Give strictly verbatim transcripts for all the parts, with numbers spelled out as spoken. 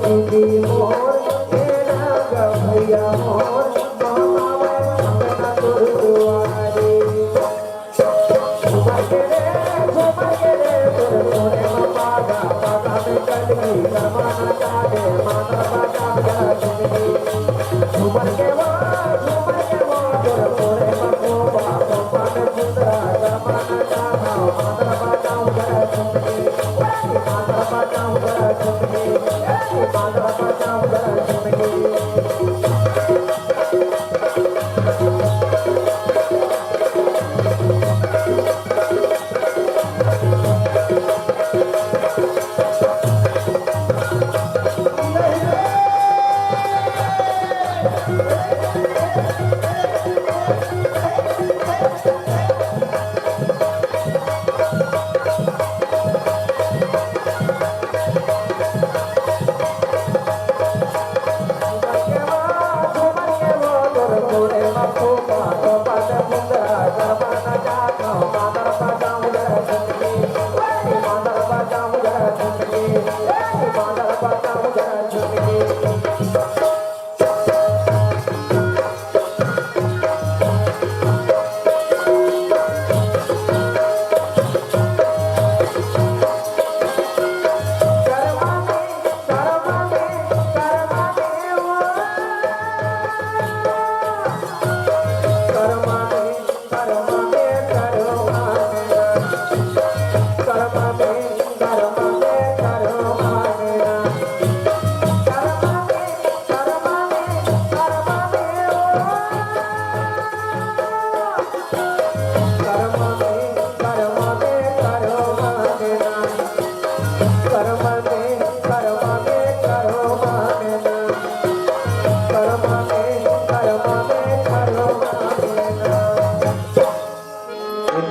दीदी मोर, ए रंग भैया मोर, मामा मैं अंगना तोर दुआरे। झूमर के रे, झूमर के रे, तोर मोरे मा पागा, पागा में कलगी, गरमा नचा दे, मादर बजा जरा झुमकी। झूमर के वा, झूमर के वा, तोर मोरे मा कोपा, कोपा में फुंदरा, गरमा नचा दे, मादर बजा जरा झुमकी।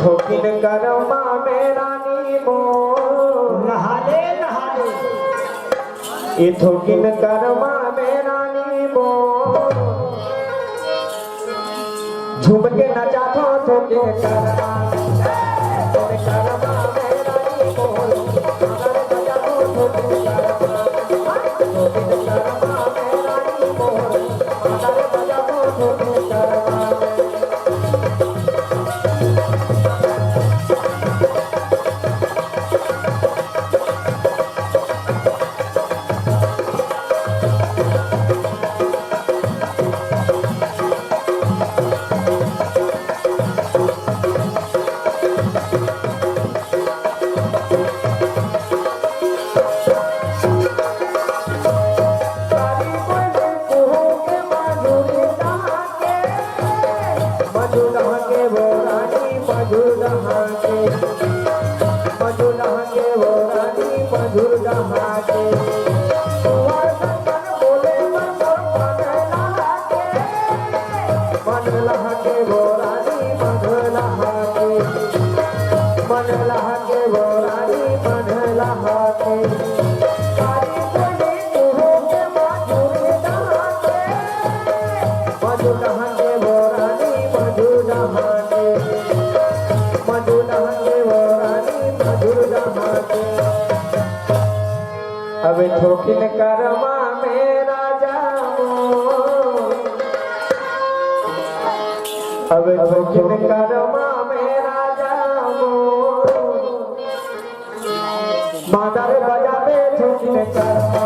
थोकिन करमा में रानी मोर। नहाले, नहाले। ए थोकिन करमा में रानी मोर। झूम के नचाथो थोकिन करमा। ए थोकिन करमा में रानी मोर। अबे थोकिन करमा में राजा मोर, अबे थोकिन करमा में राजा मोर, मादर बजाबे थोकिन करमा।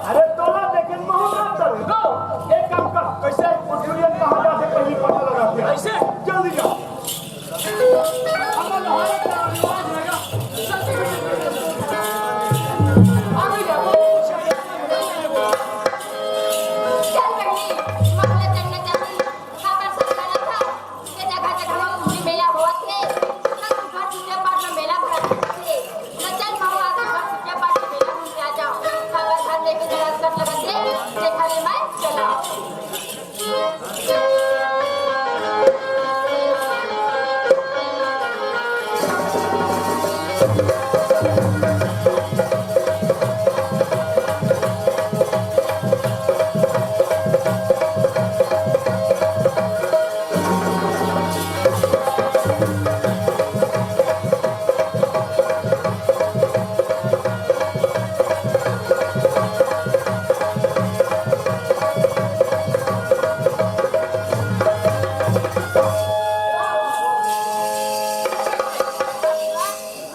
अरे तोला देखे महूं ना चल। एक काम कर, कैसे? वो टुरियन कहाँ जाथे, पहली पता लगा के। कैसे? जल्दी जा। चल बहिनी, महूं ला चलना चाही। काबर सब करत हस? ये जगह जगह म पूजा मेला होवत हे। सुघर सुघर पूजा पाठ म मेला भरत हे। न चल महूं आज सुघर पूजा पाठ म मेला घूम के आ जांव। काबर घर में के जगह कट लगत हे, देखा ले मैं चला।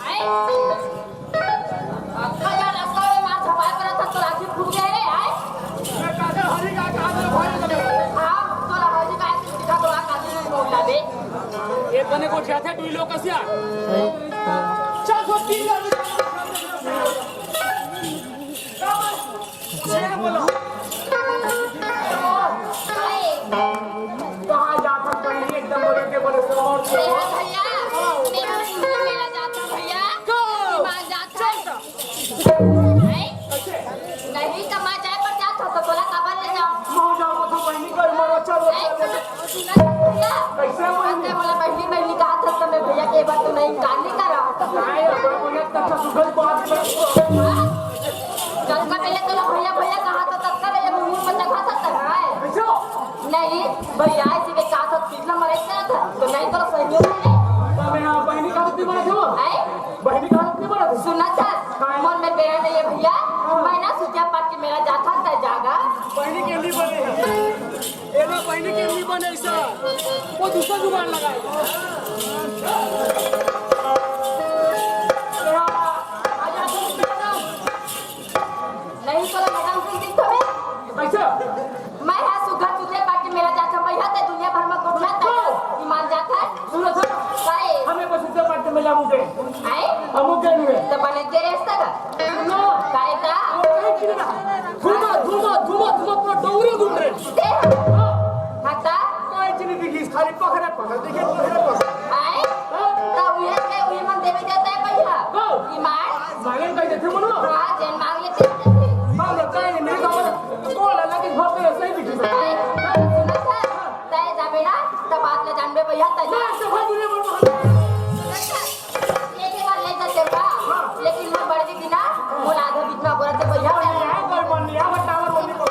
आय? अतका जान रस्ता में मार झपाय करत हस, तोर आँखी फूट गे रे, आय? मैं काकर हरी का काकर भाई लगे। हाँ, तोला हरी का सीधा तोला काजी नहीं बोलना बे। ये बने को क्या थे, टुई लोग कसिया? चल, सो तीन हजार। कहाँ जात हस बहिनी, एकदम बड़े के बड़े शहर से? ए भैया, मेरा मेला जात हस भैया। मां जात हस। हैं? नहीं तो मां जाए पर जात हस तो तोला काबर ले जांव? मां जाओ तो बहिनी कर मरो, चलो, हैं? चलो। सुना भैया। कैसे बहिनी? अरे मोला बहिनी, बहिनी कहत हस त मैं भैया के बात तो नहीं, कान नहीं करा। नहीं, अब भैया तक सुधर बात कर। हाँ? कल का पहले तो भैया, भैया कहा था, तब का भैया मुंह में चढ़ा था, तब आए। कैसे? नहीं, भैया ऐसे के कहा था, कितना मरे था, तो नहीं तो सही हो गए। तो मैं, हाँ, बहिनी का तो नहीं बना दूँ। आए? बहिनी का तो नहीं बना दूँ। सुना था, हाँ। मन में बेरा नहीं है भैया, हाँ। मैं ना सुतिया पाट के मेला जाता था, जागा। बहिनी के लिए बने। एला बहिनी के नहीं बने ऐसा, वो दूसरा जुगाड़ लगाए। नहीं तो मैडम कुछ दिन तो है। कैसे? मैं हा सुघर सुघर पार्टी मेला जात हूँ, भैया ते दुनिया भर में घूमना था। ईमान जात है। सुनो सर, काहे? हमें बस सुघर पार्टी मेला मुझे। आए? हम मुझे नहीं है। तो बने के रेस्ता का? सुनो। काहे का? वो नहीं किया ना। धुआं, धुआं, धुआं, धुआं पूरा डोंगरी घूम रहे। दे। हाँ। हटा। कोई चीज नहीं दिखी, खाली पकड़ा, पकड़ा, देखिए, पकड़ा, पकड़ा। आए? हाँ। तो उहे के, उहे मन देवे जाता है भैया। हाँ। ईमान। मांगे कहीं देते मनो? हाँ, जेन मांग लेते हैं, देते। हाँ, लगता है, नहीं, नहीं, तो बोल, अल्लाह की बहुत सही दिखी। आए? हाँ, सुना था? तय जाबे ना, तब बात ले जानबे भैया, तय जा। मैं तो भाई दुनिया भर में एक ही बार ले जाते बा, लेकिन मैं बड़ दीदी ना, मोला आधा बीच में अगोरा ते भैया, नहीं, यार, कोई मन नहीं, यार, टावर बोलने को।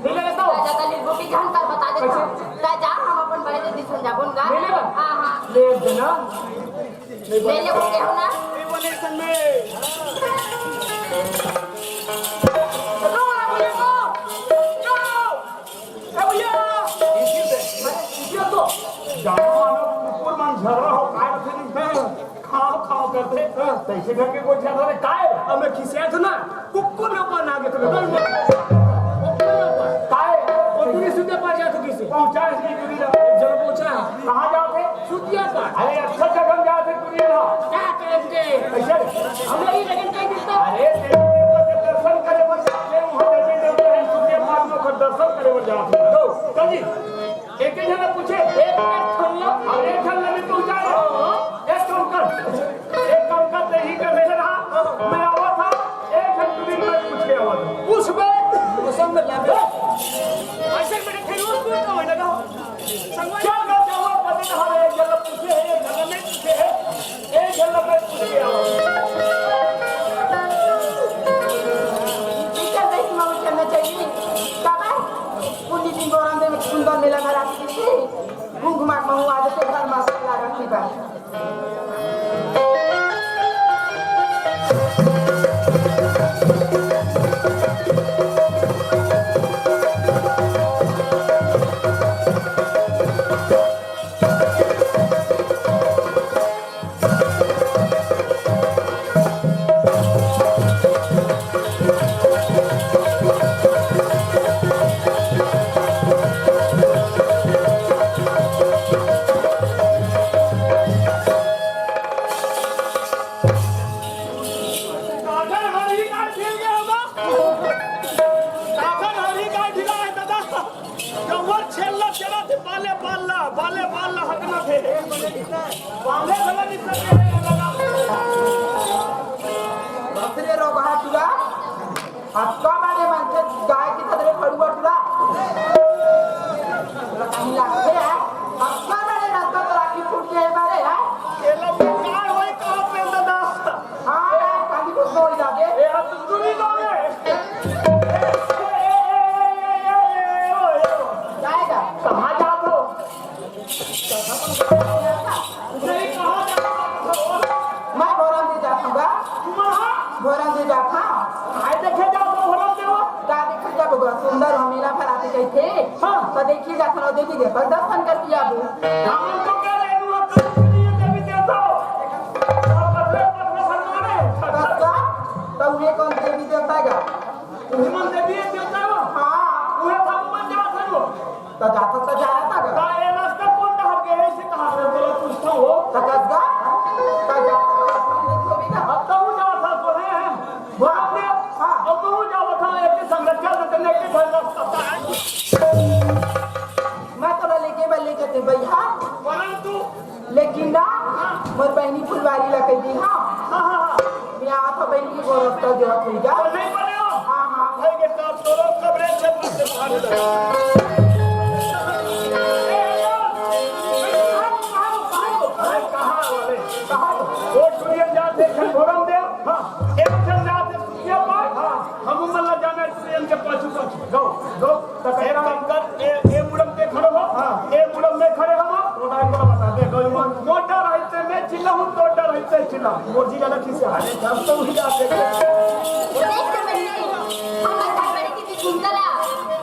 नहीं लगे तो? ज्यादा लिलबुटी जान कर बता देता हूँ। होगा? ले ले। हाँ, हाँ। ले देना। ले ले, वो क्या होना? ए, वो नहीं संग में। रुको, रुको, रुको। ए भैया, इसी से, मैं इसी तो जानो मानो कुकुर मन झगड़ा हो, काय रखे नहीं। हाँ, खाओ, खाओ करते। हाँ। तैसे घर के कोई झगड़ा रे, काय? अब मैं खिसिया था ना, कुकुर ने ऊपर ना आगे तो मैं बोल, बोल, बोल। काय? वो दूरी सुते पड़ जाए तो किसी। पहुंचा इसकी दूरी ना। एक जगह पहुंचा। कहाँ जाओ थे? सुतिया पर। अरे, अच्छा जगह में जाओ थे, दूरी ना। क्या करेंगे? कैसे? हम लोग ही लगन कहीं दिखता। अरे, देवी देवता के दर्शन करे बर जाते हैं, वहाँ देवी देवता हैं, सूर्य महात्मा का दर्शन करे बर जाते हैं। लो, चल जी। एक एक झन पूछे, एक एक झन ला, अरे, एक झन ला भी तू जा रे। एक काम कर, एक काम कर, ते ही कर, मेरे रहा, मैं आवा था, एक झन तू भी मैं पूछ के आवा था। पूछ बे, मौसम में लागे। ऐसे मेरे फिर रोज पूछता होने लगा। संगवारी। क्या कर जावा, पता ना, एक झन ला पूछे है, एक झन ला नहीं पूछे है। ए, चल, मैं पूछ के आऊँ। इधर नहीं, मामा, चलना चाहिए। बाबा, पुण्य दिन गौरव देव सुंदर मेला भरा दीजिए। घूम घुमा के महू आज से घर में से लगा की बात। काकर हर ही काट खेल गया होगा। काकर हर ही काट ढीला है दादा। जबर छेल्ला चला थे, बाले बाल्ला, बाले बाल्ला हटना थे। बाले वाला निकल गया। बाप रे, रोगहा टूरा। अतका बड़े मनखे गाय के खतरे फड़ुआ टूरा। तोला कहीं लागथे यार? अतका बड़े रद्दा तो राखी फूट के मारे यार। ये लोग बेकार होई कहाँ पे दादा? हाँ यार, खाली कुछ बोल जाते। ए, हाथ तो दूरी लो रे। जाएगा। कहाँ जाओ? नहीं, कहाँ जाओ? मैं भोरम दे जाता हूँ बा। कहाँ? भोरम दे जाता हूँ। काय देखे जाओ तो भोरम देवा? का देखे जाबो बा? सुंदर हो, मेला भराथे कहिथे। हाँ। तो देखिए जाता हूँ, देवी देवता दर्शन करके आबो। हम तो कह रहे हैं, वो कल के लिए देवी देवता हो। और पतले पतले भगवान है। बस का? तो उहे कौन देवी देवता है का? उहे मन देवी देवता हो? हाँ। उहे भगवान जात है वो। त जाथस त जाय ना गा। का ए रास्ता कोन डहर गे हे, से कहा से तोला पूछता हो। त कस गा? त जाथस त रास्ता नइ होही ना। अब तहूँ जावत हस तो हे। बोला ने। हाँ। अब तहूँ जावत हस, एक संगत चल देते, लेके भर रास्ता। मैं तोला लेके, मैं लेके ते भैया। परंतु लेकिन ना, मोर बहिनी फुलवारी ला कहि दे, हाँ। हाँ, हाँ, हाँ। मैं आवत हँव बहिनी, वो रस्ता देवत होही गा। तो नहीं बने हो? हाँ, हाँ। भाई के काम करो, कब रे छत से बाहर निकल। ए, ए, ए, कहाँ वाले? कहाँ? वो टुरियन जात हे, एक झन भोरम दे। हाँ। एक झन जात हे सुतिया पार। हाँ। हम मन ला जाना हे टुरियन के पाछू पाछू। गो, गो। त एक काम कर, ए, ए मुड़म ते खड़े हो, हाँ। ए मुड़म में खड़े हो, तो डाइन को बता दे, गो मन। मोटा रहते में चिल्ला हूँ, तो डर रहते चिल्ला। मोर जी ज्यादा खींचा। अरे, हम तो उही जाते हैं। देख के बहिनी, हम बता बड़ी की कुंतला,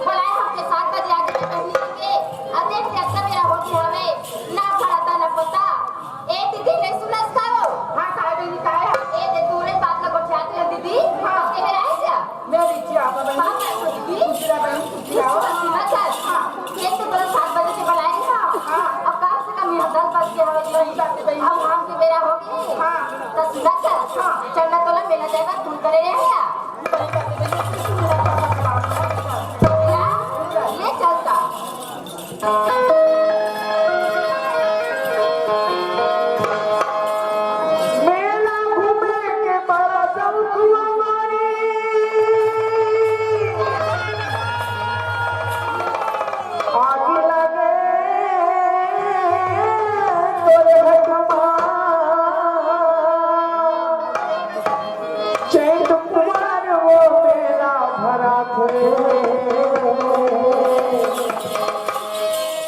बोलाए हमके सात बजे आगे में बहिनी के, अब देख के अतना बेरा हो गया हवे, ना भराता ना पता। ए दीदी, नहीं सुनस का हो? हाँ, काय बहिनी, काय हे? ए दे, तोरे बात ला गोठियात हे दीदी, हाँ। के बेरा हे क्या? मैं भी क्या, बाबा, हाँ, मैं दीदी। दूसरा बहन, दूसरा हो। सुना सर, हाँ। एक तो तोला सात बजे से बुलाए ना। हाँ। अब कम से कम यहाँ दस बज गया हो, सही बात है, बहन। अब शाम के बेरा हो गए। हाँ। तो सुना सर, हाँ। चलना तोला मेला जाएगा, तू करे रहे या? सही बात है, बहन। ले चलता। मेला घूमे के बड़ा शौक हमारी। आगी लगे तोरे भगवान। चैत कुमार वो मेला भरा थे।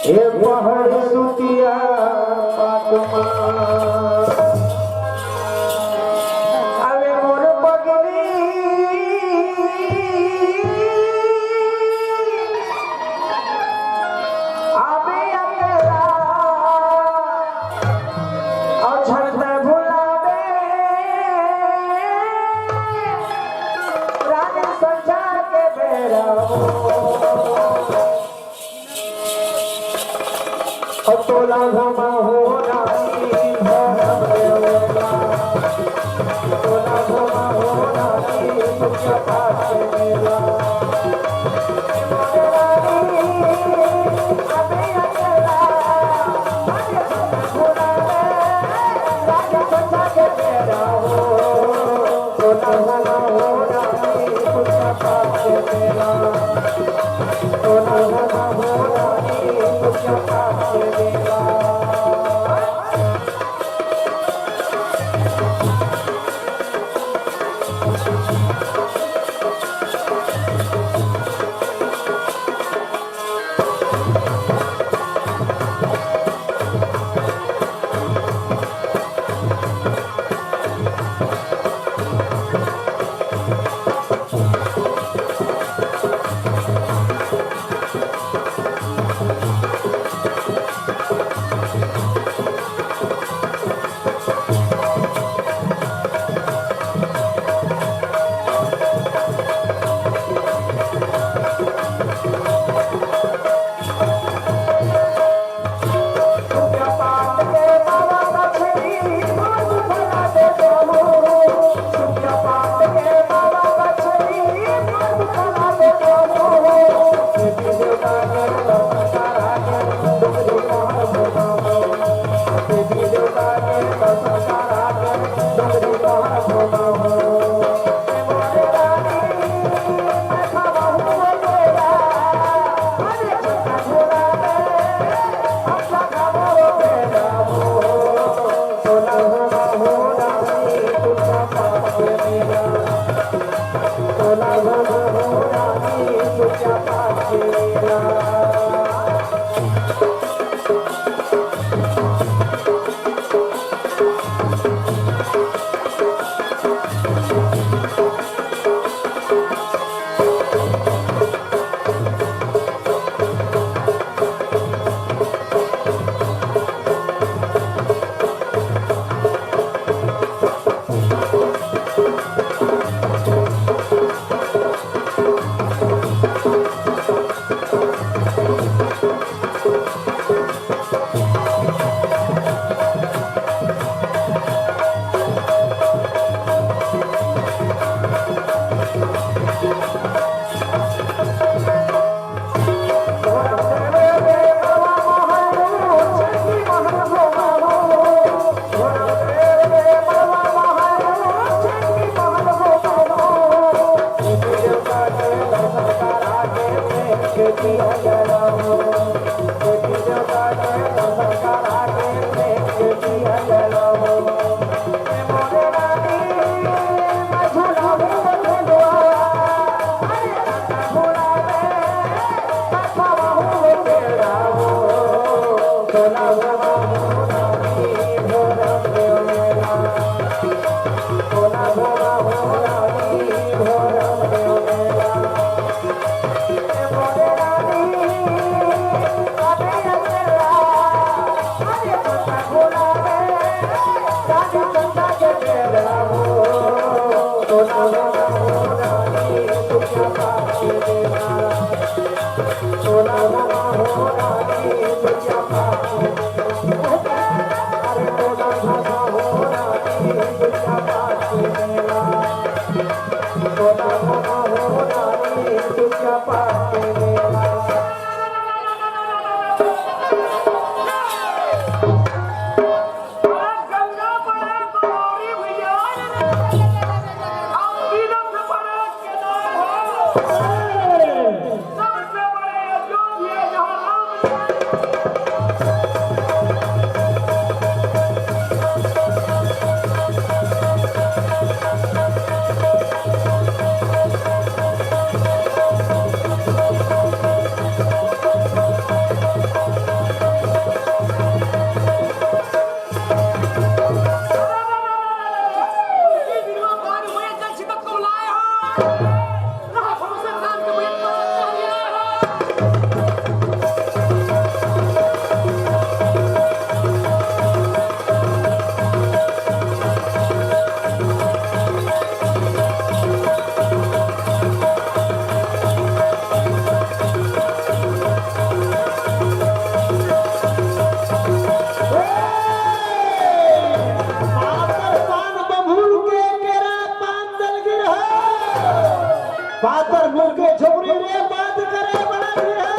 ए पहाड़ सुतिया तोला घमा हो रानी भरम देवला, तोला घमा हो रानी पूजा पाठ मेला। के झोपड़ी रे बंद करे वाला भी है।